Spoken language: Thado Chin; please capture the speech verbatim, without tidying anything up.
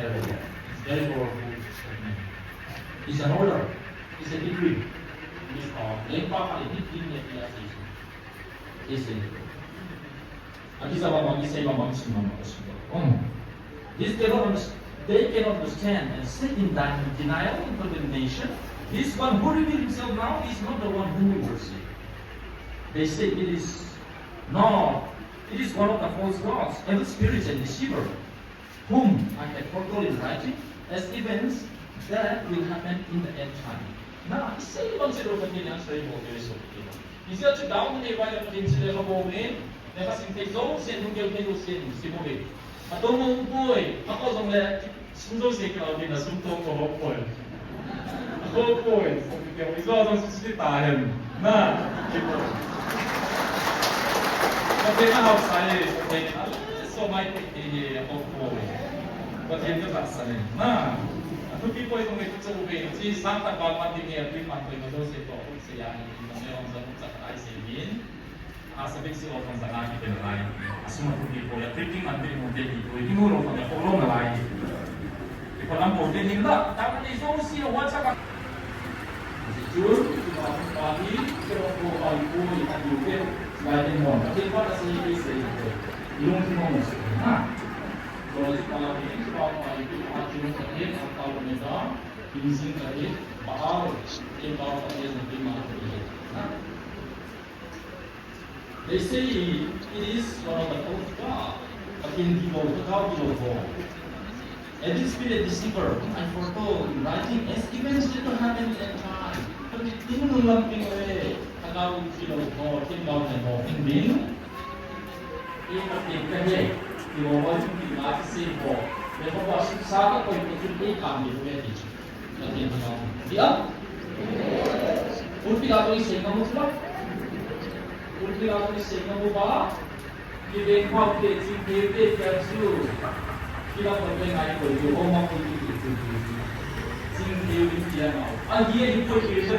It's very powerful statement. It's an order. It's a decree. It's a lengpa pa in hit din ya ya says. He said. Akisa ba mang, isei ba mang, sum ba mang, sum ba. Hmm. This cannot unders- they cannot understand and sit in denial and condemnation. This one who revealed himself now is not the one who we worship. They say it is no, it is one of the false gods, evil spirits and deceiver, whom I have foretold in writing, as events that will happen in the end time. Na, isei bang sei lo Pathen in asei bol kei so kei. Isi a chu down ni vai la Pathen sei le ka bol ni, ne ka sing thei jouse, nung kei thei jouse, sei bol ni. A to mo poi, a ko jong le, sum jouse ka bol ni na sum to ko ho poi. Ho poi, so kei, ijo jong sei ta hen. Na, kei poi. Pathen a hao sai, Pathen a so mai te. Pathen hi a kong poi. Pathen hi tahsan in. Na. A thupi poi kong ngai chu ve. Chi sang khat val pan ding nge a tui pan poi ma jouse toh. Sei a ni. Nang le ong jong cha kai sei in. A sa bik si o kong jang a ki pen lai. A sum a thupi poi. A tui king an pe mo te ki poi. Ki mu lo kong ya ko lo na lai. Ki ko lam po te ni la. Ta ni jouse o wa cha ka. Jun, pa, pa hi, ke ro ko pa hi ko ni a ni ke, ba ni mo, ke pa ta si ke se ko. Ilung ki mo mo se na. Ko si pa ni, pa pa hi ko a ki mo ka ke, a pa ni da, ki sing ka ke, ba a, ke ba ka ke ni ma ko ni. Na. They say it is one of the false gods. Pathen kilou, thagau kilou ho. And this spirit deceiver, whom I foretold in writing, as events yet to happen in end time. Pathen nung lam ping le, thagau kilou ho, thagau kilou ho, ping ding. I Pathen kahi, kilou ho, kilou ho, kilou ho. They forgot to say, koi Pathen kam ding le. Pathen thagau. Dia? Pulpit a tong isei ngam u ba? Pulpit a tong isei ngam u ba? Kibeng phau te, chingthei te, tia chu. Kila pon te ngai koi chu, homa koi chu, chu, chu, chu. Chingthei u in tia ngau. A hi a hi koi chu,